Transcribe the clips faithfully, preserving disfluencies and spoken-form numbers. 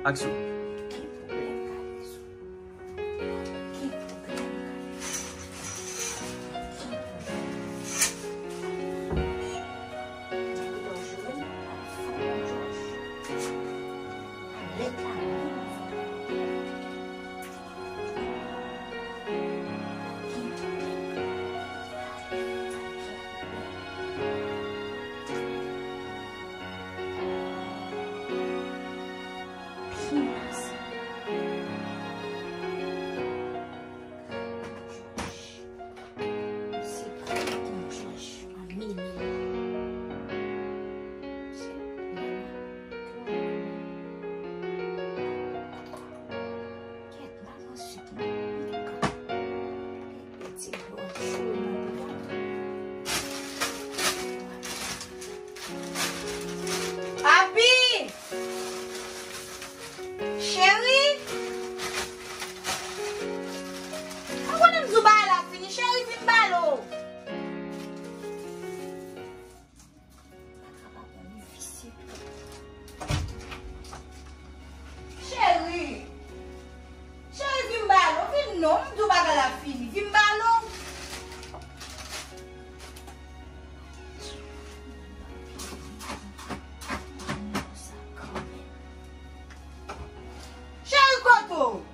Aksyon. Papi! Cheri! Ou konnen m di w bagay la fini, cheri, vin m pale w. Cheri! Cheri, vin ba non, vin non, m di w bagay la fini, vin ba non. Cheri, kote w?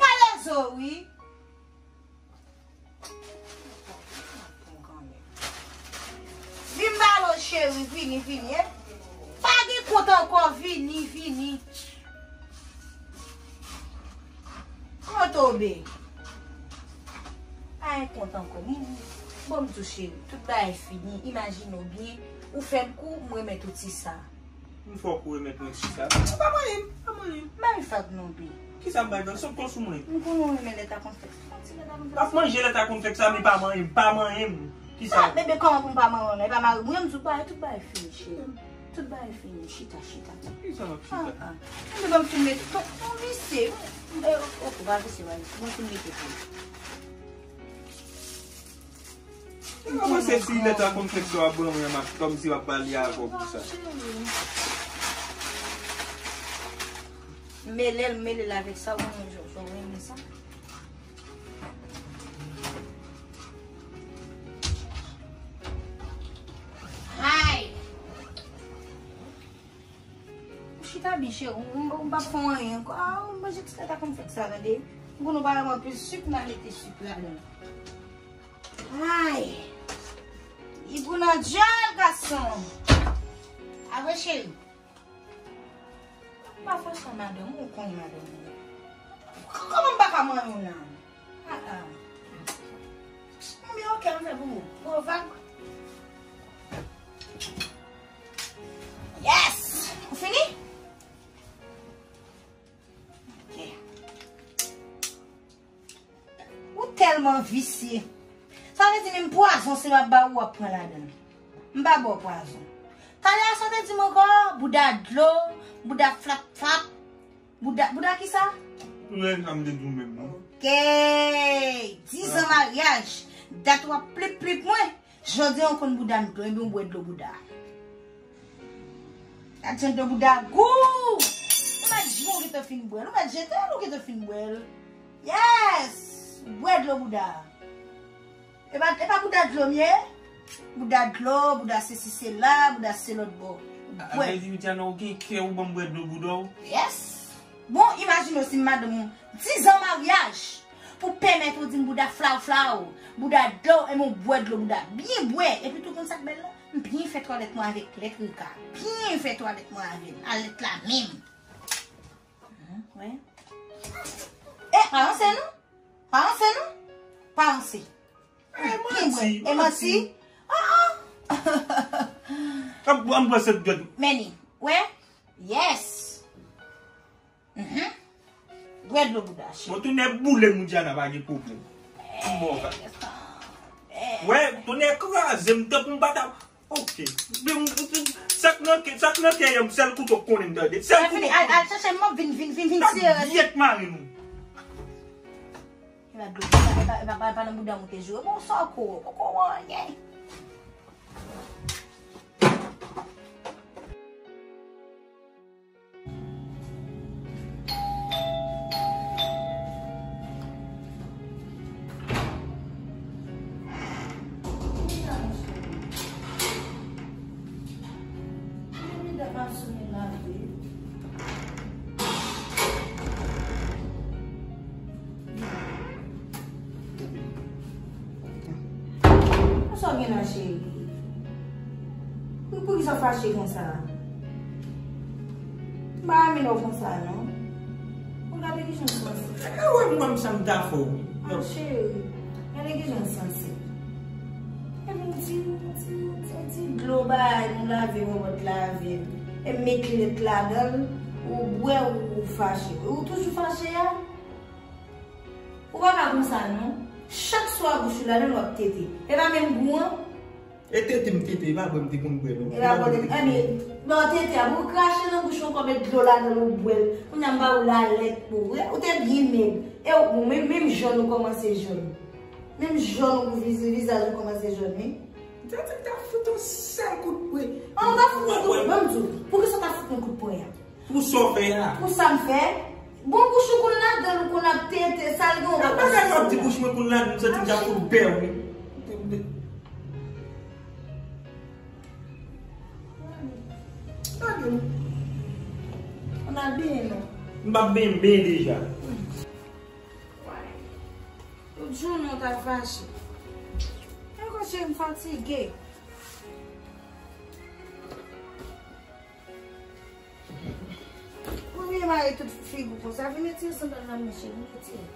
Kalezo, wi. Vin ba non, cheri, vini, vini, eh. Pa gen kont ankò, vini, vini. Kòman w ye? Pa gen kont ankò. M, m, bon, m tou cheri. Tout bagay fini. Imajine w byen. Ou fè m kou, m remèt ou ti sa. M fè w kou remèt mwen ti sa. Ou pa manyen m, pa manyen m. M pa vin fè ak non, bebe. Kisa m bay nan? Sot kò sou mwen. M konnen w renmen lèt a konfèk. Fè yon ti lèt a konfèk. M ap manje lèt a konfèk sa, men pa manyen m, pa manyen m. Kisa? Ah, bebe, kòman pou m pa manyen w non? E pa mari m, m di w bagay, tout bagay fini, cheri. Tout bagay fini, chita, chita. Kisa m ap chita? Ah, ah. Bebe, m fin mete, non, non, visye. Eh, ok, pa visye, pa visye. Mwen fin mete pou ou. Mwen panse si lèt a konfèk sa w ap ban mwen, m ap kòmsi w ap pale avè w pou sa. Mele l, mele l avèk sa, ou konnen jan, jan w renmen sa. Hay! Ou chita byen, cheri. Ou, ou, ou p ap fè anyen ankò. Ah, ou manje ti lèt a konfèk sa, tande. M konnen ou pa renmen anpil sik, m al mete sik ladan. Ay! Li gou nan dyòl, gason. Avwe, cheri. M pa fè sa, madanm. Ou konnen madanm mwen. K-, kòman m pa ka manyen w la? Ah, ah. Konbyen ok m fè pou ou? Gwo vag. Yes! Ou fini? Ok. Ou tèlman visye. Sa vle di menm pwazon se m ap ba ou, w ap pran ladan l. M pa ba w pwazon. Talè a sa w te di m ankò, bouda dlo, bouda flap flap, bouda, bouda kisa? Ou wè sa m te di w menm, non? Ok. Dis an maryaj. Dat w ap plip plip mwen. Jodi a w konn bouda m dlo, ebyen w bwè dlo bouda. Gad jan dlo bouda gou! Ou mèt jwe, ou gentan fin bwè l. Ou mèt jete l, ou gentan fin bwè l. Yes! Bwè dlo bouda. E pa, e pa bouda dlo m ye? Bouda dlo, bouda sesi sela, bouda se lòt bò. Ou bwè. Avèdi Widiana, ou gen kè ou ban m bwè dlo bouda w? Yes! Bon, imajine w si m madanm ou, dis an maryaj, pou pèmèt ou di m bouda flaw flaw, bouda dlo, e mwen bwè dlo bouda, byen bwè, epi tou konn sa k bèl la, m byen fè twalèt mwen avèk lèt Rika, byen fè twalèt mwen avè l, a lèt la menm. Wè. E, pa ranse non, pa ranse non, pa ranse. E manti, e manti. Ah, ah. An, an bwè sèt dwèt. Meni, wè. Yes. Mhm. Bwè dlo bouda, cheri. Bon, tounen boule m, Widiana, pa gen pwoblèm. M ba w sa. Wè, tounen kraze m tankou m pa ta. Ok. Sa k nan kè, sa k nan kè m, sèl kouto k konnen m tande. Sèl kouto k konnen. Al, al chèche m, vin, vin, vin, vin sere. Gyèt mari nou. E pa dlo, e pa, e pa, e pa nan bouda m ou te jwe. Bon, sa w ko, koko w anyen. Sa w gen la, cheri? Pou, poukisa w fache konsa? M pa renmen lè w konsa, non. Bon, gade kijan w sanse. E wè m wè m sa m ta fè w. Ah, cheri, gade kijan w sanse. Epi m di, m di, m di, m di dlo bay nou lave wòbòt lave. E m met lèt ladan l, ou bwè, ou, ou fache. Ou toujou fache a? Ou pa ka konsa non. Chak swa bouch ou ladan l w ap tete. E pa menm gou an? E tete m tete, e pa bwè m te konn bwè non. E pa bwè m te konn bwè. Ebyen, lè w tete a, pou w krache nan bouch ou ankò, met dlo ladan l ou bwè l. Kounye a m ba ou lalèt pou ou. Ou te byen mèg. E ou menm, menm jòn ou kòmanse jòn. Menm jòn ou viz-, vizaj ou kòmanse jòn, wi. Tete m ta fout yon sèl kout pwen. An, w ta fout yon kout pwen, ban m di w. Poukisa w ta fout yon kout pwen an? Pou sa w fè a. Pou sa m fè? Bon, bouch ou konn ladan l, ou konn ap tete, sa l gen w pa konn sou la. Bagay w ap di bouch mwen konn ladan l, m santi m ta fout bè wi. Gade m. Ou nan benyen non. M p ap benyen, m benyen deja. Tout jounen w ta fache. Ankò cheri, m fatige. Ou byen mare tout figi w konsa. Vin retire sandal la, mesye. Vin retire.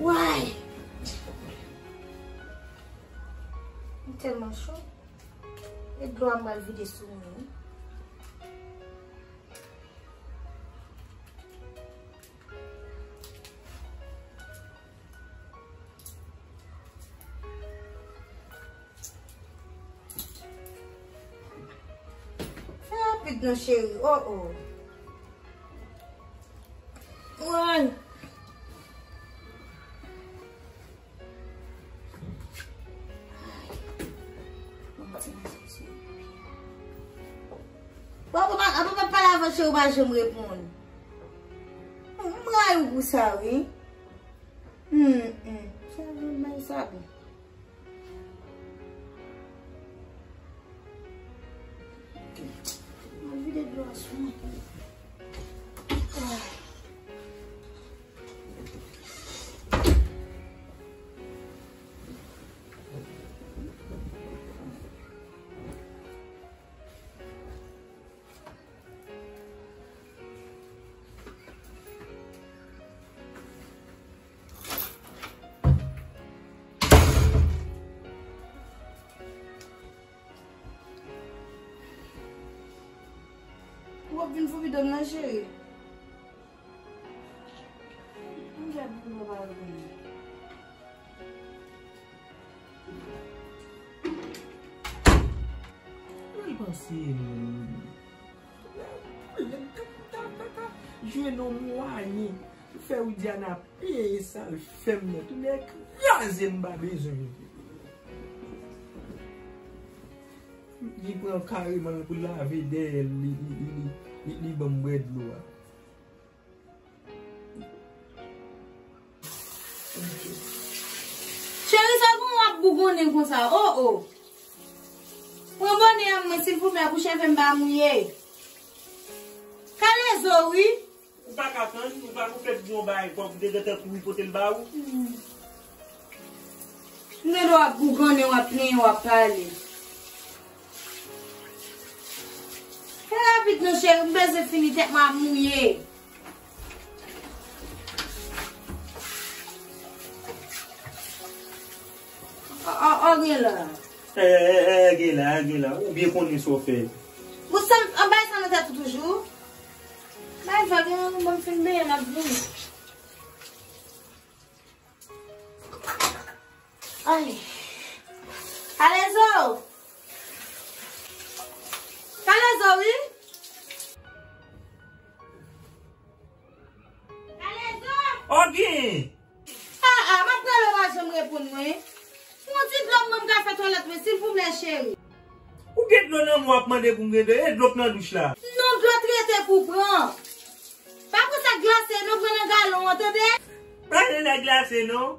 Way! M tèlman cho. E dlo a m pral vide sou mwen, wi. Fè rapid non, cheri. Oh, oh. Woy. Bon, bon, bon, bon, pale avè w, cheri, ou pa janm reponn. M rayi w pou sa, wi. Hmm, hmm. Sa vle bay sa bon. Mwen vide dlo a sou mwen. Ou ap vin foubi dòm nan, cheri. Mwen gad pou mwen pa vini. Mwen panse, mwen, mwen ta, ta, ta jwe nan mwayen. Fè Widiana peye sa l fè m nan. Tou nèg kraze m pa bezwen. Li pran kareman pou lave dèyè l, li, li, li, li, li, li ban m bwè dlo a. Cheri, sa pou w ap bougonnen konsa? Oh, oh. Pran bònè an mwen, silvouplè, pou cheve m pa mouye. Kalezo, wi. Ou pa ka tann, ou pa, ou fèk di yon bagay, fòk ou te gentan kouri pote l ba ou. Hmm. M gen dwa ap bougonnen, w ap plenyen, w ap pale. Fè rapid non, cheri, m bezwen fini, tèt mwen ap mouye. Ò, ò, ò, gen la. Eh, eh, eh, gen la, gen la. Ou byen konnen sa w fè. Bon, sa, an bay sa nan tèt ou toujou? Bay vag, ban m fin benyen, n ap vini. Ay. Kalezo! Kalezo, wi! Kalezo! Ogi! Ah, ah, m ap rele w pa janm reponn mwen. Yon ti dlo m mwen m ka fè twalèt mwen, silvouplè, cheri. Ou gen dlo nan men w ap mande pou m gen dlo, e dlo k nan douch la. Non, dlo trete pou pran. Pa pran sa k glase, non, pran nan galon an, tande? Pa nan nan glase, non.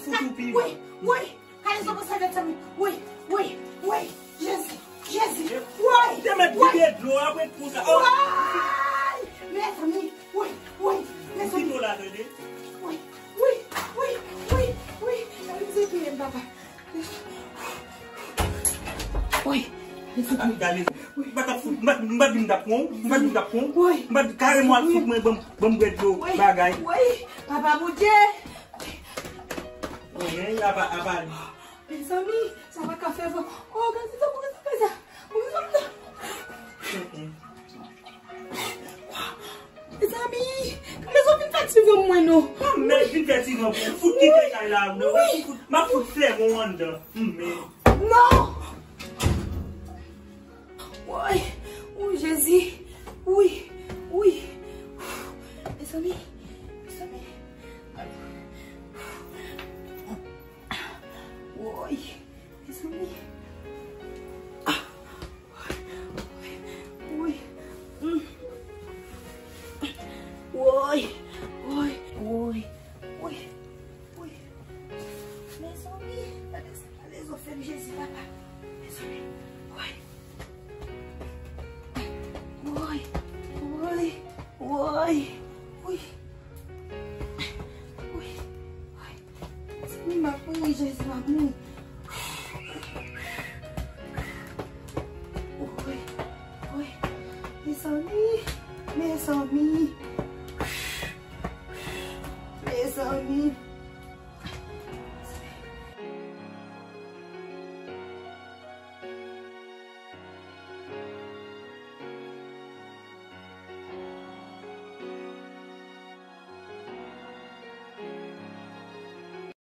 fout ou pi mal. Woy, woy. Gade sa pou sa, mezanmi. Woy, woy, woy. Jezi, Jezi. Woy. Te mèt vide dlo apre kou sa. Oh. Woy. Mezanmi. Woy, woy. Mezanmi. Ou kite w la, tande. Woy, woy, woy, woy, woy. Gade sa ki ye, papa. Woy. Gade. M pa t ap fout, m pa t, m pa t vin t ap pran w, m pa t vin t ap pran w. Woy. M pa t, kareman w al fout mwen, ban m, ban m bwè dlo, bagay. Woy. Papa Bondye. Mezanmi, sa pa ka fè van. Oh, gade sa, gade sa, gade sa. Gade sa. Mezanmi, mezanmi, vin fè ti van mwen non. Mezanmi, vin fè ti van pou fout kite kay la non. M ap fout fè bon anndan. Non. Woy, oh Jezi. Wi, wi. Mezanmi, mezanmi. Woy, mezanmi. Woy, woy. Woy, woy, woy. Mezanmi, gade sa, gade zòfèn Jezi, papa. Mezanmi, woy. Woy, woy, woy, woy. Woy, woy. Mezanmi, m ap mouri, Jezi, m ap mouri. Woy, woy. Mezanmi, mezanmi.